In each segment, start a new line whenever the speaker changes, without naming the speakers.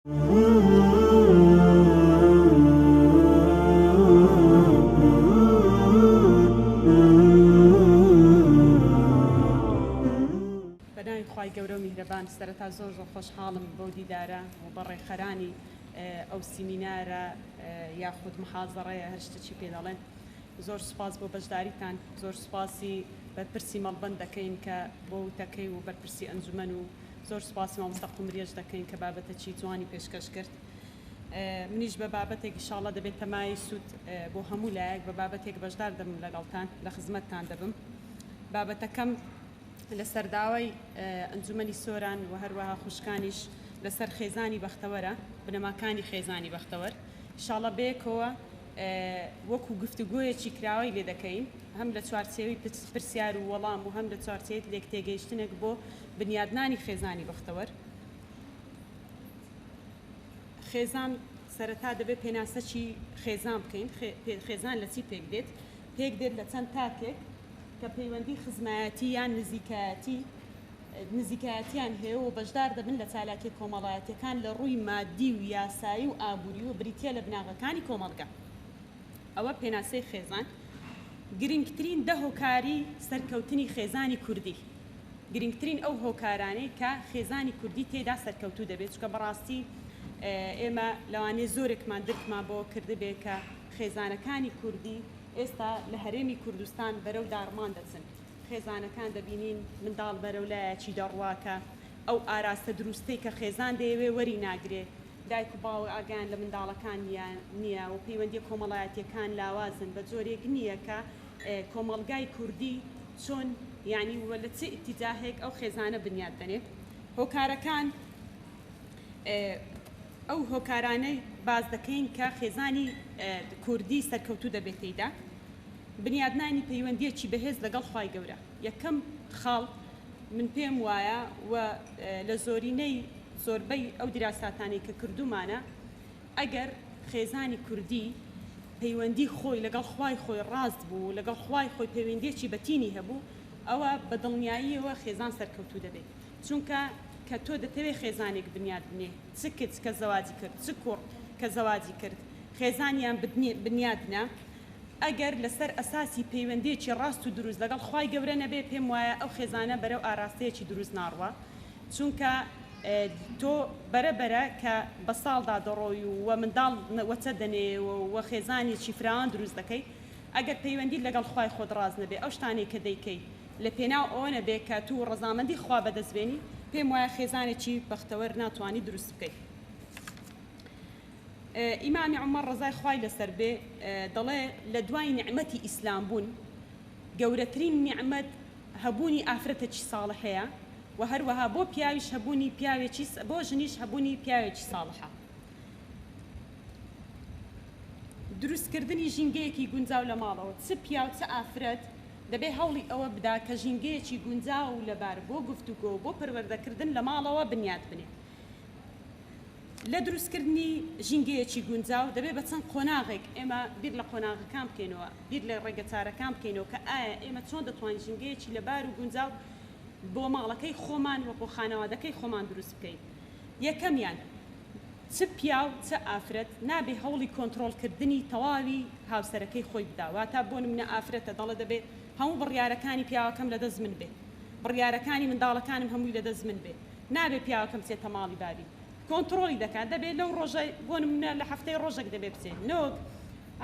بەناوی خوای گەورە و میهرەبان سەرەتا زۆر زۆر خۆشحاڵم بەو دیدارە و بە ڕێکخەرانی ئەو سیمینارە یاخود محازەڕەیە هەر شتەکی پێ دەڵێن زۆر سوپاس بۆ بەشداریتان زۆر سوپاسی بەرپرسی مەڵبەند دەکەین کە بۆ وتەکەی و بەرپرسی ئەنجومەن و زۆر سوپاسی مامۆستا قومریەش دەکەین کە بابەتەکی جوانی پێشکەش کرد. منیش بە بابەتێک ئیشاڵڵا دەبێتە مایەی سوود بۆ هەموو لایەک بە بابەتێک بەشدار دەبم لەگەڵتان لە خزمەتتان دەبم. بابەتەکەم لەسەر داوای ئەنجومەنی سۆران و هەروەها خوشکانیش لەسەر خێزانی بەختەوەرە، بنەماکانی خێزانی بەختەوەر. ئیشاڵڵا بەیەکەوە وەکو گفتوگۆیەکی کراوەی لێ دەکەین هەم لە چوارچێوەی پرسیار و وەڵام و هەم لە چوارچێوەی لێکتێگەیشتنێک بۆ بنیادنانی خێزانی بەختەوەر. خێزان سەرەتا دەبێت پێناسەکی خێزان بکەین، خێزان لە چی پێک دێت؟ پێک دێت لە چەند تاکێک کە پەیوەندی خزمایەتی یان نزیکایەتی نزیکایەتیان هەیە و بەشدار دەبن لە چالاکیە کۆمەڵایەتیەکان لە ڕووی مادی و یاسایی و ئابووری و بریتیە لە بناغەکانی کۆمەڵگە. ئەوە پێناسەی خێزان. گرنگترین دە هۆکاری سەرکەوتنی خێزانی کوردی. گرنگترین ئەو هۆکارانەی کە خێزانی کوردی تێیدا سەرکەوتوو دەبێت، چونکە بەڕاستی ئێمە لەوانەیە زۆرێکمان درکمان بەوە کردبێ کە خێزانەکانی کوردی ئێستا لە هەرێمی کوردستان بەرەو داڕمان دەچن، خێزانەکان دەبینین منداڵ بەرەو لایەکی دەڕوا کە ئەو ئاراستە دروستەی کە خێزان دەیەوێ وەری ناگرێ، دایک و باوک ئاگایان لە منداڵەکان نییە و پەیوەندییە کۆمەڵایەتییەکان لاوازن بە جۆرێک نییە کە کۆمەڵگای کوردی چۆن یانی و لە چ ئیتیجاهێک ئەو خێزانە بنیات دەنێ. هۆکارەکان ئەو هۆکارانەی باس دەکەین کە خێزانی کوردی سەرکەوتوو دەبێت تێیدا، بنیادنانی پەیوەندییەکی بەهێز لەگەڵ خوای گەورە یەکەم خاڵ من پێم وایە و لە زۆرینەی زۆربەی ئەو دیراساتانەی کە کردوومانە ئەگەر خێزانی کوردی پەیوەندی خۆی لەگەڵ خوای خۆی ڕاست بوو و لەگەڵ خوای خۆی پەیوەندیەکی بەتینی هەبوو ئەوە بە دڵنیاییەوە خێزان سەرکەوتوو دەبێت چونکە کە تۆ دەتەوێت خێزانێک بنیات بنێ چ کچ کە زەواجی کرد چ کوڕ کە زەواجی کرد خێزانیان بنیات نا ئەگەر لەسەر ئەساسی پەیوەندیەکی ڕاست و دروست لەگەڵ خوای گەورە نەبێ پێم وایە ئەو خێزانە بەرەو ئاراستەیەکی دروست ناڕوا چونکە تۆ بەرە بەرە کە بە ساڵدا دەڕۆی و وە منداڵ وەچە دەنێیەوە و وە خێزانێکی فراوان دروست دەکەی ئەگەر پەیوەندیت لەگەڵ خوای خۆت ڕاست نەبێ ئەو شتانەی کە دەیکەی لە پێناو ئەوە نەبێ کە تو ڕەزامەندی خوا بەدەست بێنی پێم وایە خێزانێکی بەختەوەر ناتوانی دروست بکەی. ئیمامی عومەر ڕەزای خوای لەسەر بێ دەڵێ لە دوای نیعمەتی ئیسلام بوون گەورەترین نیعمەت هەبوونی ئافرەتێکی ساڵحەیە و هەروەها بۆ پیاویش هەبوونی پیاوێکی بۆ ژنیش هەبوونی پیاوێکی ساڵحە. دروستکردنی ژینگەیەکی گونجاو لە ماڵەوە چ پیاو چ ئافرەت دەبێ هەوڵی ئەوە بدا کە ژینگەیەکی گونجاو و لەبار بۆ گفتوگۆ و بۆ پەروەردەکردن لە ماڵەوە بنیات بنێ. لە دروستکردنی ژینگەیەکی گونجاو دەبێت بە چەند قۆناغێک ئێمە بیر لە قۆناغەکان بکەینەوە، بیر لە ڕێگەچارەکان بکەینەوە کە ئایا ئێمە چۆن دەتوانین ژینگەیەکی لەبار و گونجاو بۆ ماڵەکەی خۆمان و بۆ خانەوادەکەی خۆمان دروست بکەین. یەکەمیان، چ پیاو چ ئافرەت نابێ هەوڵی کۆنترۆڵکردنی تەواوی هاوسەرەکەی خۆی بدا، واتا بۆ نمونە ئافرەتە دەڵێ دەبێ هەموو بڕیارەکانی پیاوەکەم لەدەست من بێ، بڕیارەکانی منداڵەکانم هەمووی لەدەست من بێ، نابێ پیاوەکەم بچێتە ماڵی بابی کۆنتڕۆڵی دەکات دەبێ لەو ڕۆژە بۆ نمونە لە هەفتەی ڕۆژێک دەبێ بچێ نەوەک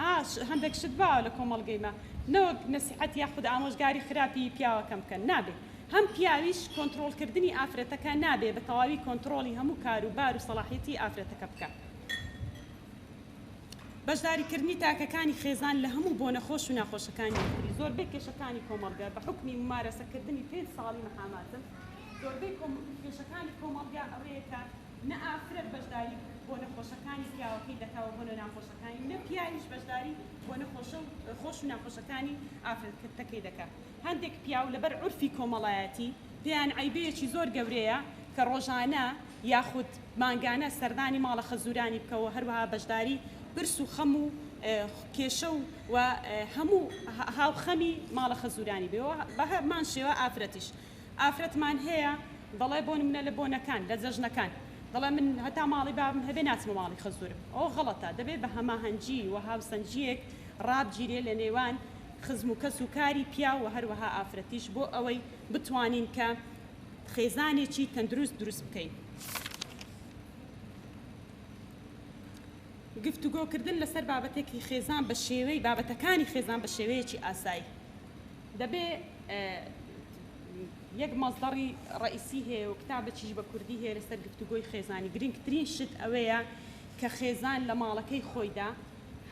ئا هەندێک شت باوە لە کۆمەڵگەی مە نەوەک نەسیحەت یاخود ئامۆژگاری خراپی پیاوەکەم بکەن نابێ هەم پیاویش کۆنتڕۆڵکردنی ئافرەتەکە نابێ بە تەواوی کۆنتڕۆڵی هەموو کار و بار و سەڵاحیەتی ئافرەتەکە بکات. بەشداریکردنی تاکەکانی خێزان لە هەموو بۆنە خۆش و ناخۆشەکانی یەکتری، زۆربەی کێشەکانی کۆمەڵگە بە حوکمی مومارەسەکردنی پێنج ساڵی مەحاماتم، زۆربەی کێشەکانی کۆمەڵگا ئەوەیە کە نە ئافرەت بەشداری بۆنە خۆشەکانی پیاوەکەی دەکا و بۆنە ناخۆشەکانی و نە پیاویش بەشداری بۆنە خۆشە و خۆش و ناخۆشەکانی ئافرەتەکەی دەکا. هەندێک پیاو لەبەر عورفی کۆمەڵایەتی پێیان عەیبەیەکی زۆر گەورەیە کە ڕۆژانە یاخود مانگانە سەردانی ماڵە خەزورانی بکە و هەروەها بەشداری پرس و خەم و کێشە و و هەموو هاوخەمی ماڵە خەزورانی بێ و بە هەمان شێوە ئافرەتیش ئافرەتمان هەیە دەڵێ بۆ نمونە لە بۆنەکان لە جەژنەکان. دەڵێ من هەتا ماڵی بابم هەبێ ناچمە ماڵی خەزورم. ئەوە غەڵەتە. دەبێ بە هەماهەنگی و هاوسەنگییەک ڕابگیرێ لە نێوان خزم و کەس و کاری پیاو و هەروەها ئافرەتیش بۆ ئەوەی بتوانین کە خێزانێکی تەندروست دروست بکەین. گفتوگۆکردن لەسەر بابەتێکی خێزان بە شێوەی بابەتەکانی خێزان بە شێوەیەکی ئاسایی دەبێ یەک مەسدەڕی ڕەئیسی هەیە و کتابەکیش بە کوردی هەیە لەسەر گفتوگۆی خێزانی گرنگترین شت ئەوەیە کە خێزان لە ماڵەکەی خۆیدا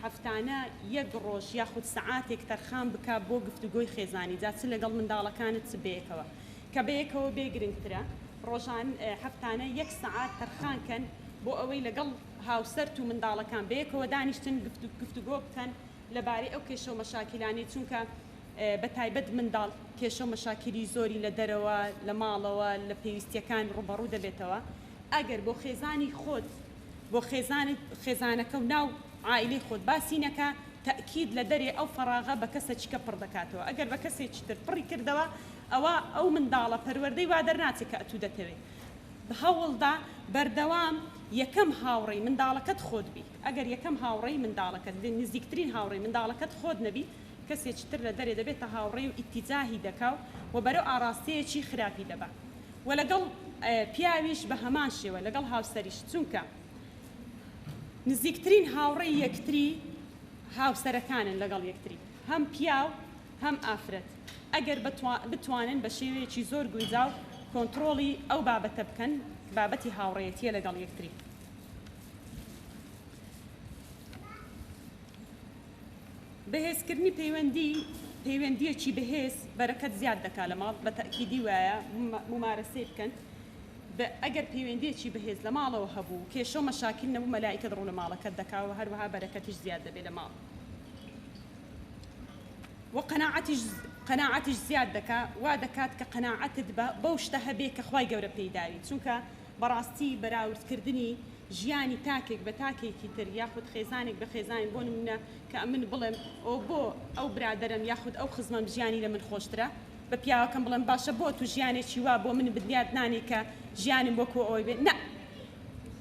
هەفتانە یەک ڕۆژ یاخود سەعاتێک تەرخان بکا بۆ گفتوگۆی خێزانی جا چ لەگەڵ منداڵەکانت چ بەیەکەوە کە بەیەکەوە بێ گرنگترە ڕۆژان هەفتانە یەک سەعات تەرخان کەن بۆ ئەوەی لەگەڵ هاوسەرت و منداڵەکان بەیەکەوە دانیشتن گفتوگۆ بکەن لەبارەی ئەو کێشە و مەشاکیلانەی چونکە بە تایبەت منداڵ کێشە و مەشاکیلی زۆری لە دەرەوە لە ماڵەوە لە پێویستیەکان ڕووبەڕوو دەبێتەوە ئەگەر بۆ خێزانی خۆت بۆ خێزانت خێزانەکە و ناو عائیلەی خۆت باسی نەکا تەئکید لە دەرێ ئەو فەراغە بە کەسەکیکە پڕ دەکاتەوە ئەگەر بە کەسێکی تر پڕی کردەوە ئەوا ئەو منداڵە پەروەردەی وا دەرناچێ کە ئەتوو دەتەوێ هەوڵدە بەردەوام یەکەم هاوڕێی منداڵەکەت خۆت بی ئەگەر یەکەم هاوڕێی منداڵەکەت نزیکترین هاوڕێی منداڵەکەت خۆت نەبی کەسێکی تر لە دەرێ دەبێتە هاوڕێی و ئیتیجاهی دەکا و بەرەو ئاڕاستەیەکی خراپی دەبا و لەگەڵ پیاویش بە هەمان شێوە لەگەڵ هاوسەریش چونکە نزیکترین هاوڕێی یەکتری هاوسەرەکانن لەگەڵ یەکتری هەم پیاو هەم ئافرەت ئەگەر بتوانن بە شێوەیەکی زۆر گونجاو کۆنتڕۆڵی ئەو بابەتە بکەن بابەتی هاوڕێیەتیە لەگەڵ یەکتری. بەهێزکردنی پەیوەندی، پەیوەندییەکی بەهێز بەرەکەت زیاد دەکات لە ماڵ، بە تەئکیدی وایە مومارەسەی بکەن، ئەگەر پەیوەندییەکی بەهێز لە ماڵەوە هەبوو و کێشە و مەشاکیل نەبوو مەلائیکەت ڕوو لە ماڵەکەت دەکا و هەروەها بەرەکەتیش زیاد دەبێت لە ماڵ و قەناعەتیش قەناعەتیش زیاد دەکا، وا دەکات کە قەناعەتت بە بەو شتە هەبێ کە خوای گەورە پێی داوی، چونکە بەڕاستی بەراوردکردنی ژیانی تاکێک بە تاکێکی تر یاخود خێزانێک بە خێزانی بۆ نمونە کە ئەمن بڵێم ئۆ بۆ ئەو برادەرەم یاخود ئەو خزمەم ژیانی لە من خۆشترە بە پیاوەکەم بڵێم باشە بۆ تو ژیانێکی وا بۆ من بنیات نانێی کە ژیانم وەکو ئەوەی بێ نا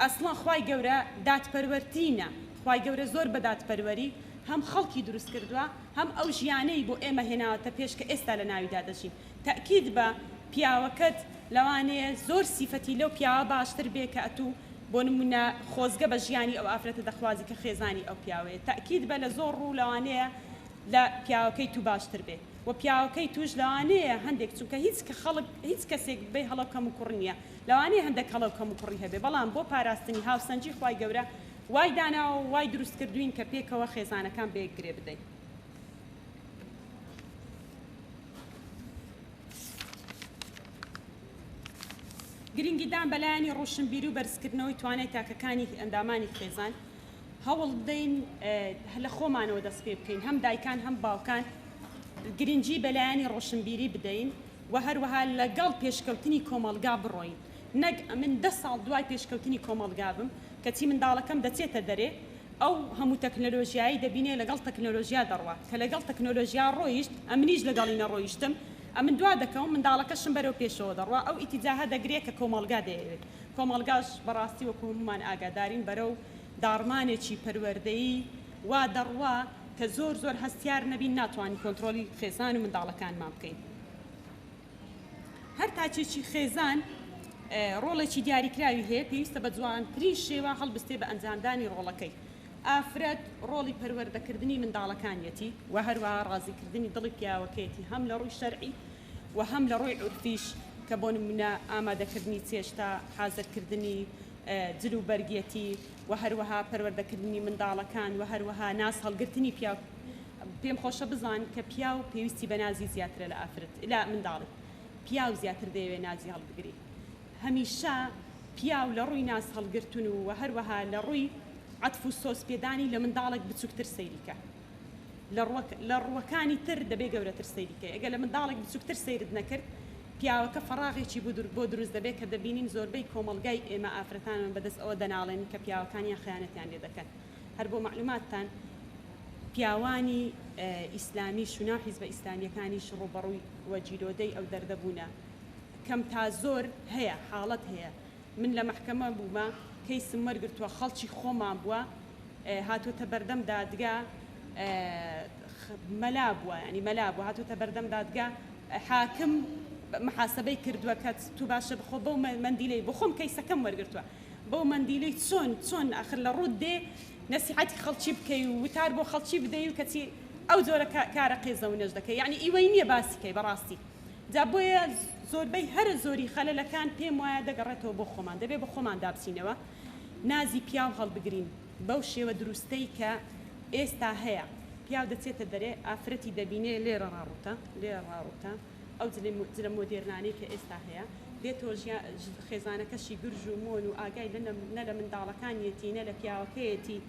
ئەسڵەن خوای گەورە دادپەروەرترینە خوای گەورە زۆر بە دادپەروەری هەم خەڵکی دروست کردوە هەم ئەو ژیانەی بۆ ئێمە هێناوەتە پێش کە ئێستا لە ناویدا دەژین تەئکید بە پیاوەکەت لەوانەیە زۆر سیفەتی لەو پیاوە باشتر بێ کە ئەتوو بۆ نمونە خۆزگە بە ژیانی ئەو ئافرەتە دەخوازی کە خێزانی ئەو پیاوەیە تەئکید بە لە زۆر ڕوو لەوانەیە لە پیاوەکەی توو باشتر بێ وە پیاوەکەی توش لەوانەیە هەندێک چونکە هیچ کە خەڵک هیچ کەسێک بێ هەڵەو کەم و کوڕی نیە لەوانەیە هەندێک هەڵەو کەم و کوڕی هەبێ بەڵام بۆ پاراستنی هاوسەنگی خوای گەورە وای داناوە و وای دروست کردوین کە پێکەوە خێزانەکان بەیەک گرێ بدەین. گرنگیدان بە لایەنی ڕۆشنبیری و بەرزکردنەوەی توانای تاکەکانی ئەندامانی خێزان، هەوڵ بدەین لە خۆمانەوە دەست پێ بکەین، هەم دایکان هەم باوکان گرنگی بە لایەنی ڕۆشنبیری بدەین و هەروەها لەگەڵ پێشکەوتنی کۆمەڵگا بڕۆین، نەک ئەمن دە ساڵ دوای پێشکەوتنی کۆمەڵگا بم، کەچی منداڵەکەم دەچێتە دەرێ ئەو هەموو تەکنەلۆژیایەی دەبینێ لەگەڵ تەکنەلۆژیا دەڕوا، کە لەگەڵ تەکنۆلۆژیا ڕۆیشت ئەمنیش لەگەڵی نەڕۆیشتم، ئەمن دوا دەکەوم، منداڵەکەشم بەرەو پێشەوە دەڕوا، ئەو ئیتیجاهە دەگرێ کە کۆمەڵگا دەیەوێ. کۆمەڵگاش بەڕاستی وەکو هەموومان ئاگادارین بەرەو داڕمانێکی پەروەردەیی وا دەڕوا کە زۆر زۆر هەستیار نەبین ناتوانین کۆنترۆڵی خێزان و منداڵەکانمان بکەین. هەر تاکێکی خێزان ڕۆڵێکی دیاریکراوی هەیە، پێویستە بە جوانترین شێوە هەڵبستێ بە ئەنجامدانی ڕۆڵەکەی. ئافرەت ڕۆڵی پەروەردەکردنی منداڵەکانیەتی و هەروەها ڕازیکردنی دڵی پیاوەکەیەتی هەم لە ڕووی شەرعی و هەم لە ڕووی عورفیش کە بۆ نموونە ئامادەکردنی چێشتە، حازرکردنی جل و بەرگیەتی و هەروەها پەروەردەکردنی منداڵەکان و هەروەها ناز هەڵگرتنی پیاو. پێم خۆشە بزان کە پیاو پێویستی بە نازی زیاترە لە ئافرەت لە منداڵی پیاو زیاتر دەیەوێ نازی هەڵبگری هەمیشە پیاو لە ڕووی ناز هەڵگرتن و وە هەروەها لە ڕووی عەتف و سۆز پێدانی لە منداڵێک بچوکتر سەیری کە لە ڕووە لە ڕووەکانی تر دەبێ گەورەتر سەیری کەی ئەگەر لە منداڵێک بچوکتر سەیرت نەکرد پیاوەکە فەڕاغێکی بۆ دروست دەبێ کە دەبینین زۆربەی کۆمەڵگای ئێمە ئافرەتانمان بەدەست ئەوە دەناڵێنن کە پیاوەکانیان خەیانەتیان لێ دەکەن هەر بۆ مەعلوماتتان پیاوانی ئیسلامیش و ناو حیزبە ئیسلامیەکانیش ڕووبەڕووی و گیرۆدەی ئەو دەردە بوونە. کەم تا زۆر هەیە حاڵەت هەیە. من لە مەحکەمە بوومە کەیسم وەرگرتووە خەڵکی خۆمان بووە هاتووەتە بەردەم دادگا مەلا بووە یانی مەلا بووە هاتووەتە بەردەم دادگا حاکم محاسبەی کردووە کە تو باشە بخۆ بەو مەندیلەی بۆ خۆم کەیسەکەم وەرگرتووە بەو مەندیلەی چۆن چۆن ئاخر لە ڕووت دێ نەسیحەتی خەڵکی بکەی و وتار بۆ خەڵکی بدەی و کەچی ئەو جۆرە کارە قێزەونەش دەکەی یانی ئیوەی نییە باسی کەی بەڕاستی جا بۆیە زۆربەی هەرە زۆری خەلەلەکان پێم وایە دەگەڕێتەوە بۆ خۆمان دەبێ بە خۆماندا بچینەوە نازی پیاو هەڵبگرین بەو شێوە دروستەی کە ئێستا هەیە پیاو دەچێتە دەرێ ئافرەتی دەبینێ لێرە ڕاڕوتە لێرە ڕاڕوتە ئەو جلە مۆدێرنانەی کە ئێستا هەیە دێتەوە ژیا خێزانەکەشی گرژ و مۆن و ئاگای لە نە لە منداڵەکانیەتی نە لە پیاوەکەیەتی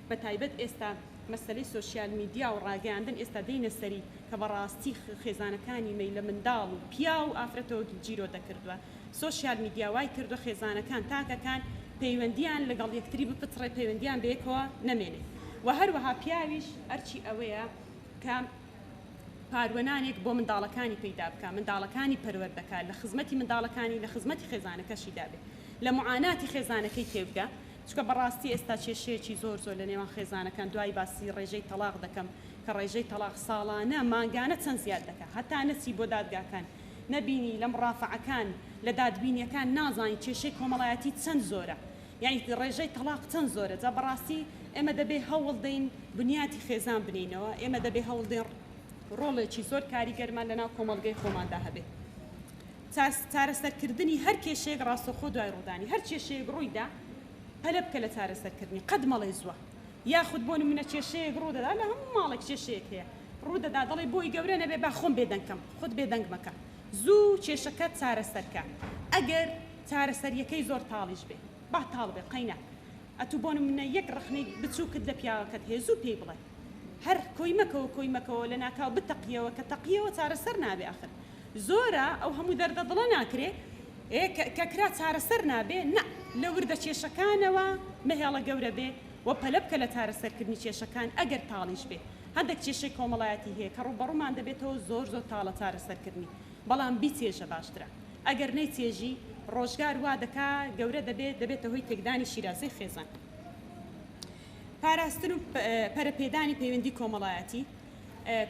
بە تایبەت ئێستا مەسەلەی سۆشیال میدیا و ڕاگەیاندن ئێستا دێینە سەری کە بەڕاستی خێزانەکانی مەی لە منداڵ و پیاو و ئافرەتەوە گیرۆدە کردوە سۆشیال میدیا وای کردوە خێزانەکان تاکەکان پەیوەندیان لەگەڵ یەکتری بپچڕێ پەیوەندیان بەیەکەوە نەمێنێ وە هەروەها پیاویش ئەرکی ئەوەیە کە پاروەنانێک بۆ منداڵەکانی پەیدا بکا منداڵەکانی پەروەردە کا لە خزمەتی منداڵەکانی لە خزمەتی خێزانەکەشیدا بێ لە معاناتی خێزانەکەی تێبگا چونکە بەڕاستی ئێستا کێشەیەکی زۆر زۆر لە نێوان خێزانەکان دوای باسی ڕێژەی تەڵاق دەکەم کە ڕێژەی تەڵاق ساڵانە مانگانە چەند زیاد دەکا هەتا نەچی بۆ دادگاکان نەبینی لە مڕافعەکان لە دادبینیەکان نازانی کێشەی کۆمەڵایەتی چەند زۆرە یانی ڕێژەی تەڵاق چەند زۆرە جا بەڕاستی ئێمە دەبێ هەوڵ دەین بنیاتی خێزان بنێینەوە ئێمە دەبێ هەوڵ دەین ڕۆڵێکی زۆر کاریگەرمان لەناو کۆمەڵگەی خۆماندا هەبێ چارەسەرکردنی هەر کێشەیەک ڕاستەوخۆ دوای ڕوودانی هەر کێشەیەک ڕوویدا پەلە بکە لە چارەسەرکردنی قەت مەڵێ زووە یاخود بۆ نمونە کێشەیەک ڕوودەدا لە هەموو ماڵێک کێشەیەک هەیە ڕوودەدا دەڵێ بۆی گەورە نەبێ با خۆم بێدەنگ کەم خۆت بێدەنگ مەکە زوو کێشەکە چارەسەرکە ئەگەر چارەسەریەکەی زۆر تاڵیش بێ با تاڵ بێ قەینا ئەتوو بۆ نمونە یەک ڕەخنەی بچوکت لە پیاوەکەت هەیە زوو پێی بڵێ هەر کۆی مەکەوە کۆی مەکەوە لەناکاو بتەقیەوە کە تەقیەوە چارەسەر نابێ ئاخر زۆرە ئەو هەموو دەردە دڵە ناکرێ ئێ کە کرا چارەسەر نابێ نا لە وردە کێشەکانەوە مەهێڵە گەورە بێ وە پەلە بکە لە چارەسەرکردنی کێشەکان ئەگەر تاڵیش بێ هەندێک کێشەی کۆمەڵایەتی هەیە کە ڕووبەڕوومان دەبێتەوە زۆر زۆر تاڵە چارەسەرکردنی بەڵام بیچێژە باشترە ئەگەر نەیچێژی ڕۆژگار وا دەکا گەورە دەبێ دەبێتە هۆی تێکدانی شیرازەی خێزان. پاراستن و پەرەپێدانی پەیوەندی کۆمەڵایەتی،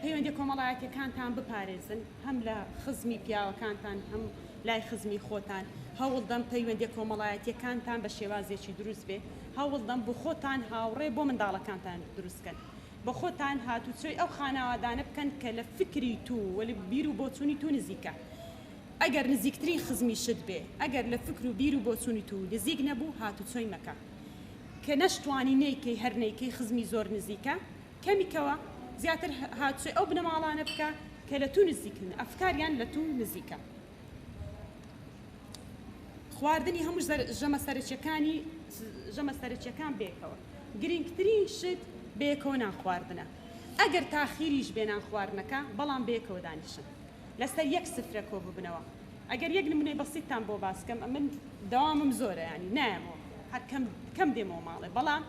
پەیوەندیە کۆمەڵایەتیەکانتان بپارێزن هەم لە خزمی پیاوەکانتان هەم لای خزمی خۆتان، هەوڵدەن پەیوەندیە کۆمەڵایەتیەکانتان بە شێوازێکی دروست بێ، هەوڵدەن بۆ خۆتان هاوڕێ بۆ منداڵەکانتان دروست کەن، بۆ خۆتان هاتوچۆی ئەو خانەوادانە بکەن کە لە فکری تو و لە بیر و بۆچونی تو نزیکە، ئەگەر نزیکترین خزمیشت بێ ئەگەر لە فکر و بیر و بۆچونی تو نزیک نەبوو هاتوچۆی مەکە. کە نەشتوانی نەیکەی هەر نەیکەی خزمی زۆر نزیکە کەمی کەوە زیاتر هاتوچۆی ئەو بنەماڵانە بکە کە لە تو نزیکن ئەفکاریان لە تو نزیکە خواردنی هەموو ژەمە سەرەکیەکانی ژەمە سەرەکیەکان بێکەوە گرنگترین شت بەیەکەوە نان خواردنە ئەگەر تاخیریش بێ نان خواردنەکە بەڵام بەیەکەوە دانیشن لەسەر یەک سفرە کۆ ببنەوە ئەگەر یەک نمونەی بەسیتتان بۆ باس کەم ئەمن دەوامم زۆرە یانی نایەمەوە هەر کەم کەم دێمەوە ماڵێ بەڵام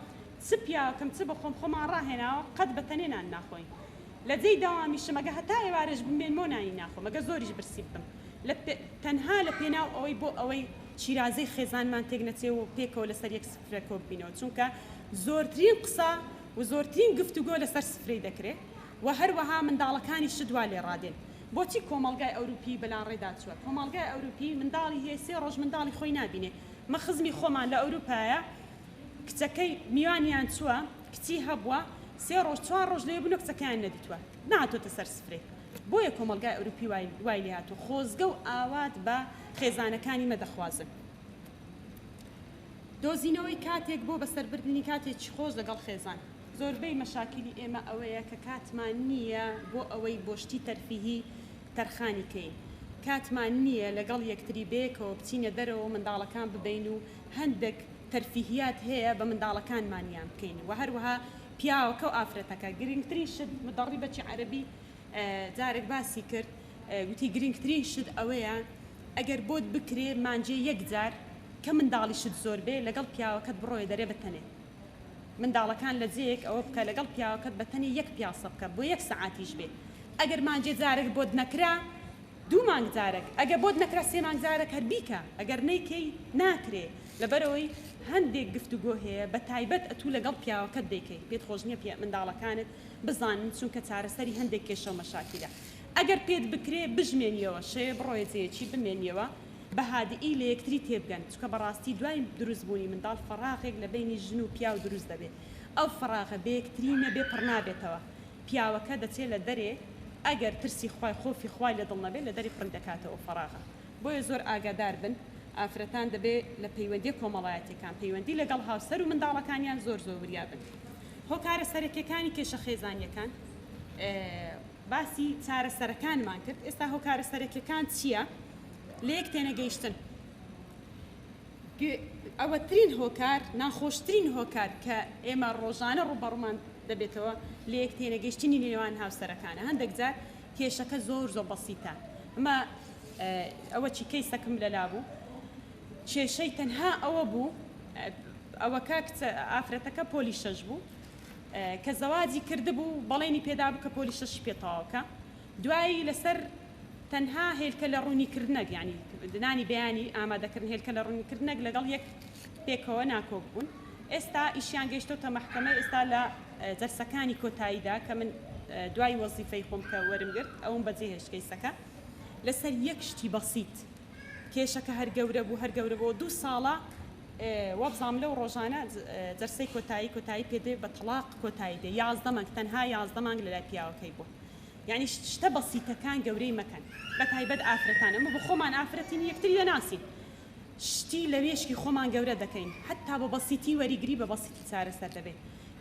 چ پیاوەکەم چ بە خۆم خۆمان ڕاهێناوە قەت بە تەنێ نان ناخۆین لە جێی دەوامیشم ئەگە هەتا ئێوارەش بمێنمەوە نانی ناخۆم ئەگە زۆریش برسی ببم لە تەنها لە پێناو ئەوەی بۆ ئەوەی شیرازەی خێزانمان تێک نەچێ و پێکەوە لەسەر یەک سفرە کۆ ببینەوە چونکە زۆرترین قسە و زۆرترین گفتوگۆ لەسەر سفرەی دەکرێ و هەروەها منداڵەکانیشت وا لێ ڕادێن. بۆچی کۆمەڵگای ئەوروپی بەلاڕێدا چووە؟ کۆمەڵگای ئەوروپی منداڵی هەیە سێ ڕۆژ منداڵی خۆی نابینێ. مە خزمی خۆمان لە ئەوروپایە کچەکەی میوانیان چووە کچی هەبووە سێ ڕۆژ چوار ڕۆژ لەوێ بوون و کچەکەیان نەدیتووە نەهاتۆتە سەر سفرەی. بۆیە کۆمەڵگای ئەوروپی وای وای لێهاتووە. خۆزگە و ئاوات بە خێزانەکانی مە دەخوازن. دۆزینەوەی کاتێک بۆ بەسەربردنی کاتێکی خۆش لەگەڵ خێزان. زۆربەی مەشاکیلی ئێمە ئەوەیە کە کاتمان نییە بۆ ئەوەی بۆ شتی تەرفیهی تەرخانی کەین. کاتمان نییە لەگەڵ یەکتری بەیەکەوە بچینە دەرەوە و منداڵەکان ببەین و هەندێک تەرفیهیات هەیە بە منداڵەکانمانیان بکەین و هەروەها پیاوەکە و ئافرەتەکە گرنگترین شت مدەڕیبەکی عەرەبی جارێک باسی کرد گوتی گرنگترین شت ئەوەیە ئەگەر بۆت بکرێ مانگێ یەک جار کە منداڵیشت زۆر بێ لەگەڵ پیاوەکەت بڕۆیە دەرێ بە تەنێ منداڵەکان لە جێیەک ئەوە بکە لەگەڵ پیاوەکەت بە تەنێ یەک پیاسە بکە بۆ یەک سەعاتیش بێ ئەگەر مانگێ جارێک بۆت نەکرا دوو مانگ جارێک ئەگەر بۆت نەکرا سێ مانگ جارێک هەر بیکە ئەگەر نەیکەی ناکرێ. لەبەرئەوەی هەندێک گفتوگۆ هەیە بە تایبەت ئەتوو لەگەڵ پیاوەکەت دەیکەی پێت خۆش نیە پیا منداڵەکانت بزانن چونکە چارەسەری هەندێک کێشەو مەشاکیلە ئەگەر پێت بکرێ بژمێنیەوە شەوێ بڕۆیە جێیەکی بمێنیەوە بە هادئی لە یەکتری تێبگەن چونکە بەڕاستی دوای دروست بوونی منداڵ فەراغێک لە بەینی ژن و پیاو دروست دەبێ ئەو فەراغە بەیەکتری نەبێ پڕنابێتەوە پیاوەکە دەچێ لە دەرێ ئەگەر ترسی خوای خۆفی خوای لە دڵ نەبێ لە دەرێ پڕی دەکاتەوە ئەو فەراغە بۆیە زۆر ئاگادار بن ئافرەتان دەبێ لە پەیوەندیە کۆمەڵایەتیەکان پەیوەندی لەگەڵ هاوسەر و منداڵەکانیان زۆر زۆر وریا بن هۆکارە سەرەکیەکانی کێشە خێزانیەکان باسی چارەسەرەکانمان کرد ئێستا هۆکارە سەرەکیەکان چییە لەیەک تێنەگەیشتن ئەوەترین هۆکار، ناخۆشترین هۆکار کە ئێمە ڕۆژانە ڕووبەڕوومان دەبێتەوە لەیەک تێنەگەیشتنی نێوان هاوسەرەکانە. هەندێک جار کێشەکە زۆر زۆر بەسیتە. ئەمە ئەوە چی کەیسەکم لەلا بوو کێشەی تەنها ئەوە بوو ئەوەکە کچە ئافرەتەکە پۆلی شەش بوو کە زەواجی کردبوو بەڵێنی پێدابوو کە پۆلی شەشی پێ تەواو کە دوایی لەسەر تەنها هێلکە لە ڕوونی کردنەک یانی نانی بەیانی ئامادەکردن هێلکە لە ڕوونی کردنەک لەگەڵ یەک پێکەوە ناکۆک بوون ئێستا ئیشیان گەیشتۆتە مەحکەمە ئێستا لە جەلسەکانی کۆتاییدا کە من دوای وەزیفەی خۆم کە وەرم گرت ئەوم بەجێ هێشت کەیسەکە لەسەر یەک شتی بەسیت کێشەکە هەر گەورە بوو هەر گەورە بۆ دوو ساڵە وابزانم لەو ڕۆژانە جەرسەی کۆتایی کۆتایی پێدێ بە تەڵاق کۆتایی دێ 11 مانگ تەنها 11 مانگ لەلای پیاوەکەی بووە یانی شتە بەسیتەکان گەورەی مەکەن بەتایبەت ئافرەتان ئەمە بۆ خۆمان ئافرەتین یەکتری دەناسین شتی لە مێشکی خۆمان گەورە دەکەین حەتا بە بەسیتی وەریگری بە بەسیتی چارەسەر دەبێ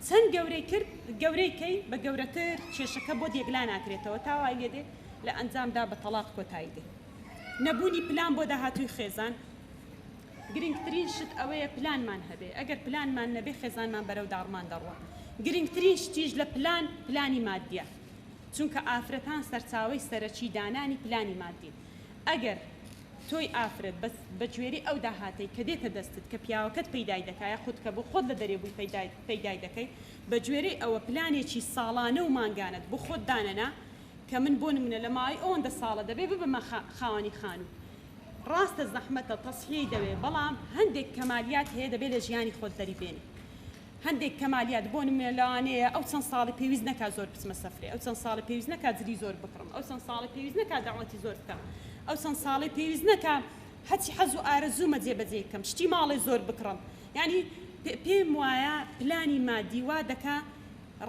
چەند گەورەی کرد گەورەی کەی بە گەورەتر کێشەکە بۆت یەکلا ناکرێتەوە تا وای لێ دێ لە ئەنجامدا بە تەڵاق کۆتایی دێ نەبوونی پلان بۆ داهاتووی خێزان گرنگترین شت ئەوەیە پلانمان هەبێ، ئەگەر پلانمان نەبێ خێزانمان بەرەو داڕمان دەڕوا، گرنگترین شتیش لە پلان، پلانی مادیە، چونکە ئافرەتان سەرچاوەی سەرەکی دانانی پلانی مادین، ئەگەر تۆی ئافرەت بەس بە گوێرەی ئەو داهاتەی کە دێتە دەستت کە پیاوەکەت پەیدای دەکا یاخود کە بۆ خۆت لە دەرێ بووی پەیدای پەیدای دەکەی بە گوێرەی ئەوە پلانێکی ساڵانە و مانگانەت بۆ خۆت دانەنا کە من بۆ نمونە لە ماوەی ئەوەندە ساڵە دەبێ ببمە خاوەنی خانوو ڕاستە زەحمەتە تەسحیەی دەوێ بەڵام هەندێک کەمالیات هەیە دەبێ لە ژیانی خۆت دەری بێنی هەندێک کەمالیات بۆ نمونە لەوانەیە ئەو چەند ساڵی پێویست نەکا زۆر بچمە سەفرێ ئەو چەند ساڵی پێویست نەکا جلی زۆر بکڕم ئەو چەند ساڵی پێویست نەکا دەعوەتی زۆر بکەم ئەو چەند ساڵی پێویست نەکا هەچی حەز و ئارەزوومە جێبەجێ بکەم شتی ماڵێ زۆر بکڕم یعنی پێم وایە پلانی مادی وا دەکا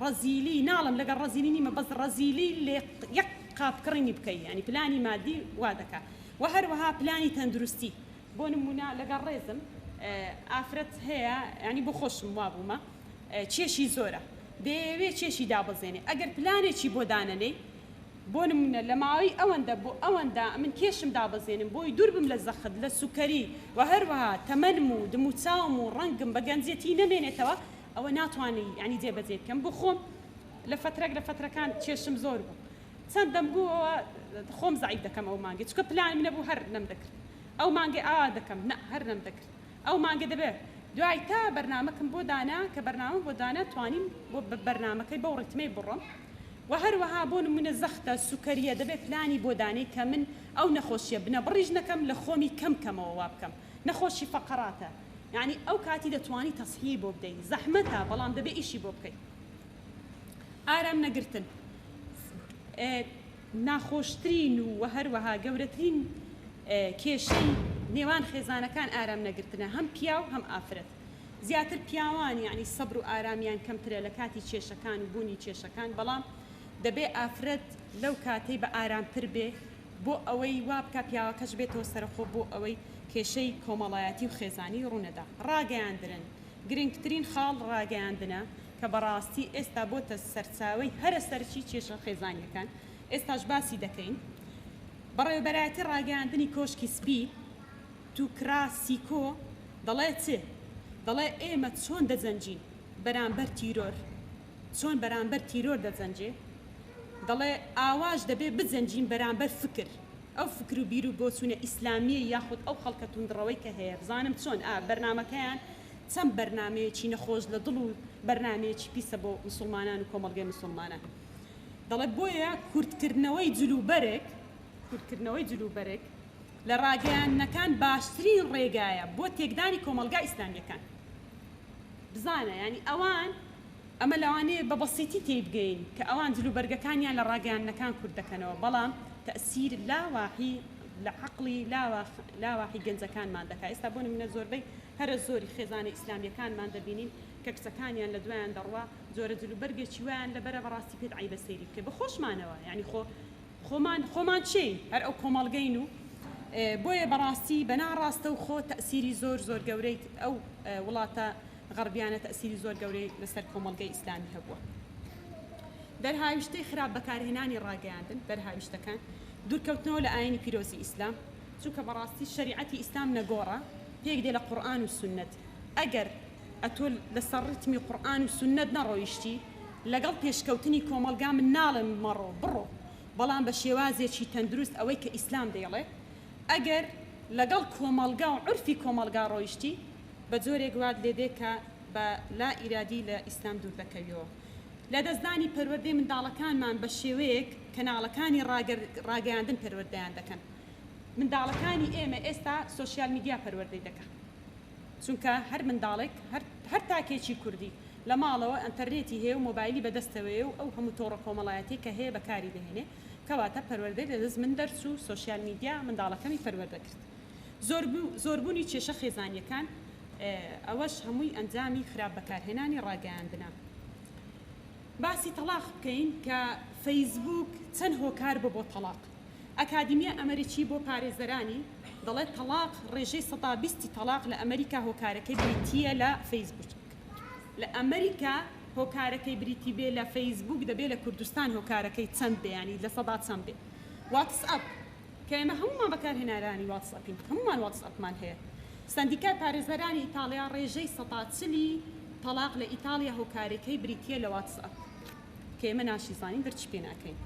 ڕەزیلی ناڵێم لەگەڵ ڕەزیلی نیمە بەس ڕەزیلی لێ یەک قاپ کڕینی بکەی یعنی پلانی مادی وا دەکا وە هەروەها پلانی تەندروستی بۆ نمونە لەگەڵ ڕێزم ئافرەت هەیە یانی بۆ خۆشم وابوومە کێشی زۆرە دەیەوێ کێشی دابەزێنێ ئەگەر پلانێکی بۆ دانەنێی بۆ نمونە لە ماوەی ئەوەندە بۆ ئەوەندە من کێشم دابەزێنم بۆی دوور بم لە زەخت لە سوکەری وە هەروەها تەمەنم و دموچاوم و ڕەنگم بە گەنجێتی نەمێنێتەوە ئەوە ناتوانی یانی جێبەجێ بکەم بۆ خۆم لە فەترەک لە فەترەکان کێشم زۆر بوو چەند دەمگووەوە خۆم زەعیف دەکەم ئەو مانگەی چونکە پلانم نەبوو هەر نەمدەکرد ئەو مانگەی ئاوا دەکەم نا هەر نەمدەکرد ئەو مانگە دەبێ دوای تا بەرنامەکم بۆ دانا کە بەرنامەم بۆ دانا توانیم بۆ بەرنامەکەی بەو ڕیتمەی بڕۆم وە هەروەها بۆ نمونە زەختە سوکەریە دەبێ پلانی بۆ دانێی کە من ئەو نەخۆشیە بنەبڕیش نەکەم لە خۆمی کەم کەمەوە وا بکەم نەخۆشی فەقەراتە یانی ئەو کاتی دەتوانی تەسحیەی بۆ بدەی زەحمەتە بەڵام دەبێ ئیشی بۆ بکەی. ئارام نەگرتن ناخۆشترین و وە هەروەها گەورەترین کێشەی نێوان خێزانەکان ئارام نەگرتنە هەم پیاو هەم ئافرەت زیاتر پیاوان یعنی سەبر و ئارامیان کەمترە لە کاتی کێشەکان و بوونی کێشەکان بەڵام دەبێ ئافرەت لەو کاتەی بە ئارامتر بێ بۆ ئەوەی وا بکا پیاوەکەش بێتەوە سەرخۆ بۆ ئەوەی کێشەی کۆمەڵایەتی و خێزانی ڕوونەدا ڕاگەیاندرن گرنگترین خاڵ ڕاگەیاندنە کە بەڕاستی ئێستا بۆتە سەرچاوەی هەرە سەرەکی کێشە خێزانیەکان، ئێستاش باسی دەکەین. بەڕێوەبەرایەتی ڕاگەیاندنی کۆشکی سپی، توکرا سیکۆ، دەڵێ چ؟ دەڵێ ئێمە چۆن دەجەنگین بەرامبەر تیرۆر، چۆن بەرامبەر تیرۆر دەجەنگێ؟ دەڵێ ئاواش دەبێ بجەنگین بەرامبەر فکر، ئەو فکر و بیر و بۆچوونە ئیسلامیەی یاخود ئەو خەڵکە توندڕەوەی کە هەیە، بزانم چۆن ئا بەرنامەکەیان چەند بەرنامەیەکی نەخۆش لە دڵ و بەرنامەیەکی پیسە بۆ مسوڵمانان و کۆمەڵگەی مسوڵمانان. دەڵێ بۆیە کورتکردنەوەی جلوبەرگ، کورتکردنەوەی جلوبەرگ. لە ڕاگەیاندنەکان باشترین ڕێگایە بۆ تێکدانی کۆمەڵگا ئیسلامیەکان. بزانە یانی ئەوان ئەمە لەوانەیە بە بەسیتی تێی بگەین کە ئەوان جلوبەرگەکانیان لە ڕاگەیاندنەکان کورت دەکەنەوە بەڵام تەئسیر لا واحی لە عەقڵی لاواحی گەنجەکانمان دەکا ئێستا بۆ نمونە زۆربەی هەرە زۆری خێزانە ئیسلامیەکانمان دەبینین کە کچەکانیان لە دوایان دەڕوا جۆرە جلوبەرگێکی وایان لەبەرە بەڕاستی پێت عەیبە سەیری بکەی بە خۆشمانەوە یانی خۆ خۆمان خۆمان کێین هەر ئەو کۆمەڵگەین و بۆیە بەڕاستی بە ناڕاستەوخۆ تەئسیری زۆر زۆر گەورەی ئەو وڵاتە غەڕبیانە تەئسیری زۆر گەورەی لەسەر کۆمەڵگەی ئیسلامی هەبووە. دەرهاویشتەی خراپ بەکارهێنانی ڕاگەیاندن، دەرهاویشتەکان، دوورکەوتنەوە لە ئایینی پیرۆزی ئیسلام، چونکە بەڕاستی شەریعەتی ئیسلام نەگۆڕە، پێک دێ لە قورئان و سوننەت، ئەگەر ئەتۆ لەسەر ڕیتمی قورئان و سوننەت نەڕۆیشتی لەگەڵ پێشکەوتنی کۆمەڵگا من ناڵێم مەڕۆ بڕۆ بەڵام بە شێوازێکی تەندروست ئەوەی کە ئیسلام دەیڵێ ئەگەر لەگەڵ کۆمەڵگا و عورفی کۆمەڵگا ڕۆیشتی بە جۆرێک وات لێ دێ کە بە لا ئیرادی لە ئیسلام دوور دەکەویەوە. لەدەستدانی پەروەردەی منداڵەکانمان بە شێوەیەک کەناڵەکانی ڕاگەیاندن پەروەردەیان دەکەن. منداڵەکانی ئێمە ئێستا سۆشیال میدیا پەروەردەی دەکا. چونکە هەر منداڵێک هەر هەر تاکێکی کوردی لە ماڵەوە ئەنتەرنێتی هەیە و مۆبایلی بەدەستەوەیە و ئەو هەموو تۆڕە کۆمەڵایەتیەی کە هەیە بەکاری دەهێنێ کەواتە پەروەردەی لەدەست من دەرچوو سۆشیال میدیا منداڵەکەمی پەروەردە کرد. زۆربوونی کێشە خێزانییەکان، ئەوەش هەمووی ئەنجامی خراپ بەکارهێنانی ڕاگەیاندنە. باسی تەڵاق بکەین کە فەیسبووک چەند هۆکار بوو بۆ تەڵاق. ئەکادیمیای ئەمەریکی بۆ پارێزەرانی دەڵێت تەڵاق ڕێژەی سەدا بیستی تەڵاق لە ئەمەریکا هۆکارەکەی بریتییە لە فەیسبووک. لە ئەمەریکا هۆکارەکەی بریتی بێ لە فەیسبووک دەبێ لە کوردستان هۆکارەکەی چەند بێ یانی لە سەدا چەند بێ. واتسئەپ. کە ئێمە هەموومان بەکارهێنەرانی واتسئەپین، هەموومان واتسئەپمان هەیە. سەندیکای پارێزەرانی ئیتاڵیا ڕێژەی 40% تەڵاق لە ئیتاڵیا هۆکارەکەی بریتییە لە واتسئەپ، کە ئێمە ناشیزانین درکی پێ ناکەین.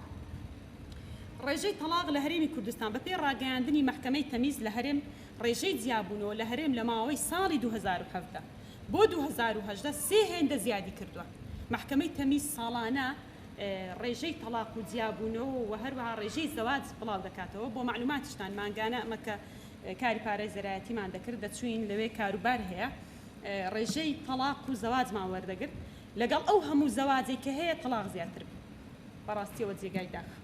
ڕێژەی تەڵاق لە هەرێمی کوردستان بەپێی ڕاگەیاندنی مەحکەمەی تەمیز لە هەرێم ڕێژەی جیابوونەوە لە هەرێم لە ماوەی ساڵی 2017 بۆ 2018 سێ هێندە زیادی کردووە. مەحکەمەی تەمیز ساڵانە ڕێژەی تەڵاق و جیابوونەوە و هەروەها ڕێژەی زەواج بڵاو دەکاتەوە، بۆ مەعلوماتیشتان مانگانە ئەمە کە کاری پارێزەرایەتیمان دەکرد دەچووین لەوێ کاروبار هەیە ڕێژەی تەڵاق و زەواجمان وەردەگرت لەگەڵ ئەو هەموو زەواجەی کە هەیە تەڵاق زیاتر بوو بەڕاستیەوە جێگای داخە.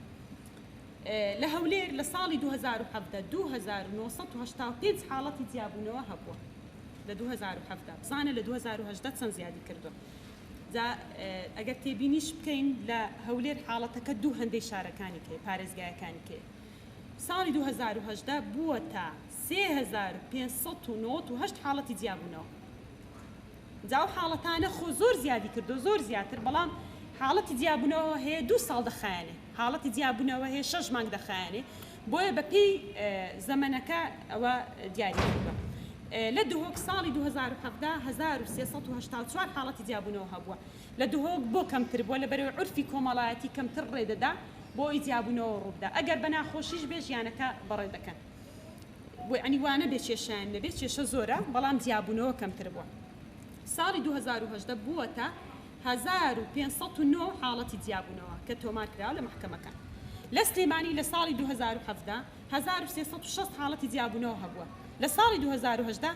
لە هەولێر لە ساڵی 2017 2985 حاڵەتی جیابوونەوە هەبووە لە 2017 بزانە لە 2018 چەند زیادی کردووە. جا ئەگەر تێبینیش بکەین لە هەولێر حاڵەتەکە دوو هەندەی شارەکانی کەیە پارێزگایەکانی کەیە ساڵی 2018 بووەتە 3598 حاڵەتی جیابوونەوە جا ئەو حاڵەتانە خۆ زۆر زیادی کردو زۆر زیاتر بەڵام حاڵەتی جیابوونەوە هەیە دوو ساڵ دەخایەنێ حاڵەتی جیابوونەوە هەیە شەش مانگ دەخایەنێ بۆیە بەپێی زەمەنەکە ئەوە دیاری کردووە. لە دهۆک ساڵی 2017 1384 حاڵەتی جیابوونەوە هەبووە. لە دهۆک بۆ کەمتر بووە؟ لەبەرئەوەی عورفی کۆمەڵایەتی کەمتر ڕێ دەدا بۆ ئەوەی جیابوونەوە ڕووبدا. ئەگەر بە ناخۆشیش بێ ژیانەکە بەڕێ دەکەن. بۆ یەعنی وا نەبێ کێشەیان نەبێ، کێشە زۆرە، بەڵام جیابوونەوە کەمتر بووە. ساڵی 2018 بووەتە 1509 حاڵەتی جیابوونەوە کە تۆمار کراوە لە مەحکەمەکان. لە سلێمانی لە ساڵی 2017 1360 حاڵەتی جیابوونەوە هەبووە. لە ساڵی 2018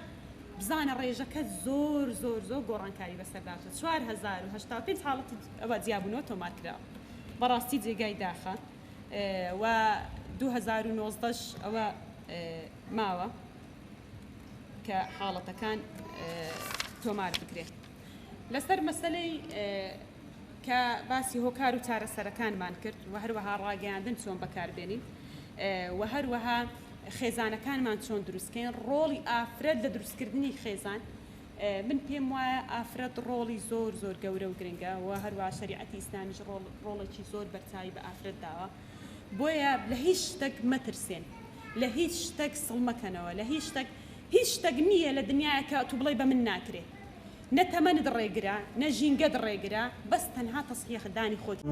بزانە ڕێژەکە زۆر زۆر زۆر گۆڕانکاری بەسەردا هاتووە 4085 حاڵەتی ئەوە جیابوونەوە تۆمار کراوە. بەڕاستی جێگای داخە و 2019 ش ئەوە ماوە کە حاڵەتەکان تۆمار بکرێن. لەسەر مەسەلەی کە باسی هۆکار و چارەسەرەکانمان کرد و هەروەها ڕاگەیاندن چۆن بەکاربێنین و هەروەها خێزانەکانمان چۆن دروستکەین ڕۆڵی ئافرەت لە دروستکردنی خێزان من پێم وایە ئافرەت ڕۆڵی زۆر زۆر گەورە و گرنگە و هەروە شەریعەتی ئیسلامیش ڕۆڵ ڕۆڵێکی زۆر بەرچاوی بە ئافرەت داوە بۆیە لە هیچ شتێک مەترسێن لە هیچ شتێک سڵ مەکەنەوە لە هیچ شتێک هیچ شتێک نییە لە دنیاە کە تو بڵێ بە من ناکرێ نە تەمەنت ڕێگرە نە ژینگەت ڕێگرە بەس تەنها تەسحیح دانی خۆتی.